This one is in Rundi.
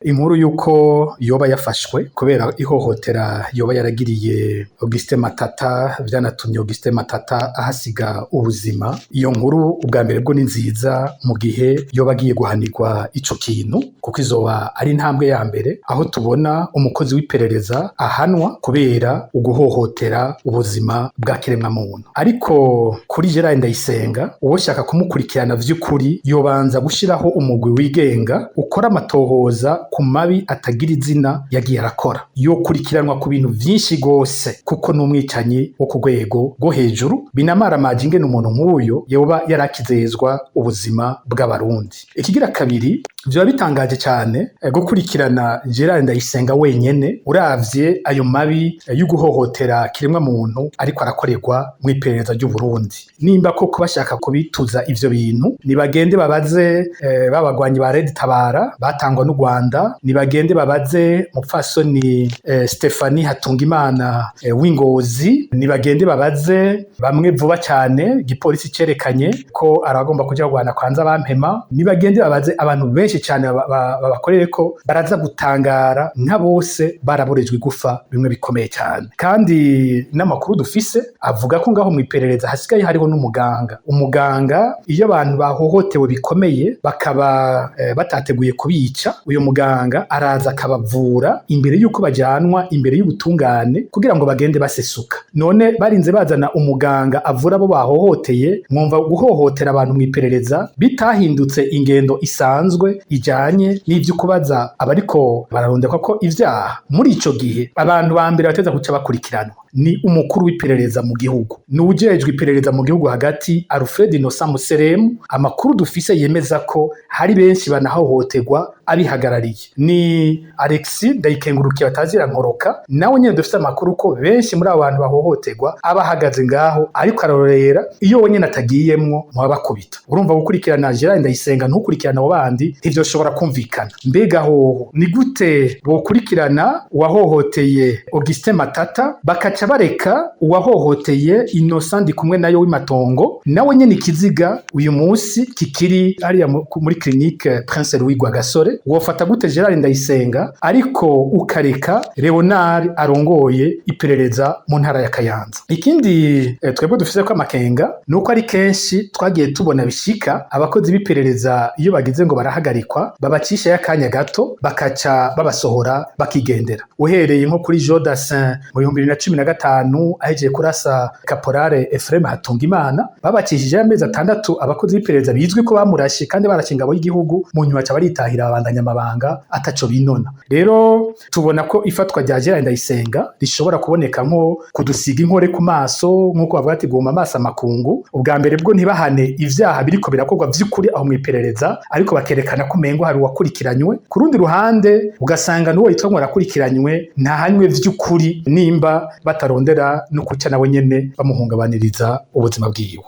Inkuru y'uko yoba yafashwe kubera ihohotera yoba yaragiriye Augustin Matata, vyanatumye Augustin Matata ahasiga ubuzima. Iyo nkuru ubwa mbere bwo ni nziza mu gihe yoba agiye guhanirwa ico kintu, kuko izoba ari intambwe ya mbere aho tubona umukozi w'iperereza ahanwa kubera uguhohotera ubuzima bwa kiremwa muntu. Ariko kuri Gerard Ndayisenga, uwoshaka kumukurikirana vy'ukuri yobanza gushiraho umugwi wigenga ukora amatohoza ku mabi atagira izina yagiye arakora. Yokurikiranwa ku bintu vyinshi gose, kuko n'umwicanyi wo ku rwego rwo hejuru. Binamaramaje ingene umuntu nk'uyo yoba yarakizezwa ubuzima bw'Abarundi. Ikigira kabiri, vyoba bitangaje cane gukurikirana Gerard Ndayisenga wenyene, uravye ayo mabi y'uguhohotera kiremwa muntu ariko arakorerwa mw'iperereza ry'Uburundi. Nimba koko bashaka kubituza ivyo bintu, nibagende babaze babagwanyi ba Red Tabara batangwa n'u Rwanda, nibagende babaze mupfasoni Stephanie Hatungimana w'Ingozi, nibagende babaze bamwe vuba cane igipolisi cerekanye ko aragomba kuja kurwana kwanza bampema, nibagende babaze abantu benshi cane babakorere ko baraza gutangara nka bose baraborejwe igufa bimwe bikomeye cyane. Kandi n'amakuru dufise avuga ko ngaho mw'iperereza hasigaye hariho n'umuganga. Umuganga, iyo abantu bahohotewe bikomeye bakaba batateguye kubica, uyu muganga araza akabavura imbere y'uko bajanwa imbere y'ubutungane kugira ngo bagende basesuka. None barinze bazana umuganga avura abo bahohoteye, mwumva guhohotera abantu mw'iperereza bitahindutse ingendo isanzwe ijanye n'ivyo kubaza abariko bararondekwa ko ivyaha? Muri ico gihe abantu ba mbere bateza guca bakurikiranwa ni umukuru w'iperereza mu gihugu, ni uwujejwe iperereza mu gihugu hagati, Alfred Innocent Museremu. Amakuru dufise yemeza ko hari benshi banahohoterwa abihagarariye. Ni Alexis Ndayikengurukiye batazira nkoroka, nawe nyene dufise amakuru ko benshi muri abo bantu bahohoterwa aba ahagaze ngaho ariko ararorera. Iyo we nyene atagiyemwo, muba bakubita. Urumva gukurikirana Gerard Ndayisenga ntukurikirana abo bandi ntivyoshobora kumvikana. Mbega hoho ni gute bokurikirana uwahohoteye Augustin Matata, bakaca bareka uwahohoteye Innocent Ndikumwe nayo w'imatongo, nawe nyene ikiziga uyu munsi kikiri hariya muri clinique Prince Louis Rwagasore? Wofata gute Gerard Ndayisenga ariko ukareka Leonard arongoye iperereza mu ntara ya Kayanza? Ikindi twebwe dufise ko amakenga nuko ari kenshi twagiye tubona bishika abakozi b'iperereza, iyo bagize ngo barahagarikwa, babacisha y'akanya gato bakaca babasohora bakigendera. Uhereye nko kuri Jodasin mu 2015 ahejeje kurasa Caporal Ephraim Hatungimana, babacishije amezi 6 abakozi b'iperereza bizwi ko bamurashe kandi barashe ingabo y'igihugu. Mu nyuma baca baritahira, babandanya amabanga ataco binona. Rero tubona ko ifatwa rya Gerard Ndayisenga rishobora kuboneka nko kudusiga inkore ku maso, nk'uko bavuga ati "Guma amaso amakungu". Ubwa mbere bwo ntibahane ivyaha biriko birakorwa vy'ukuri aho mw'iperereza, ariko bakerekana ko umengo hari uwakurikiranywe. Ku rundi ruhande ugasanga n'uwo yitwa ngo arakurikiranywe ntahanywe vy'ukuri, nimba batarondera no kuca nawe nyene bamuhungabaniriza ubuzima bwiwe.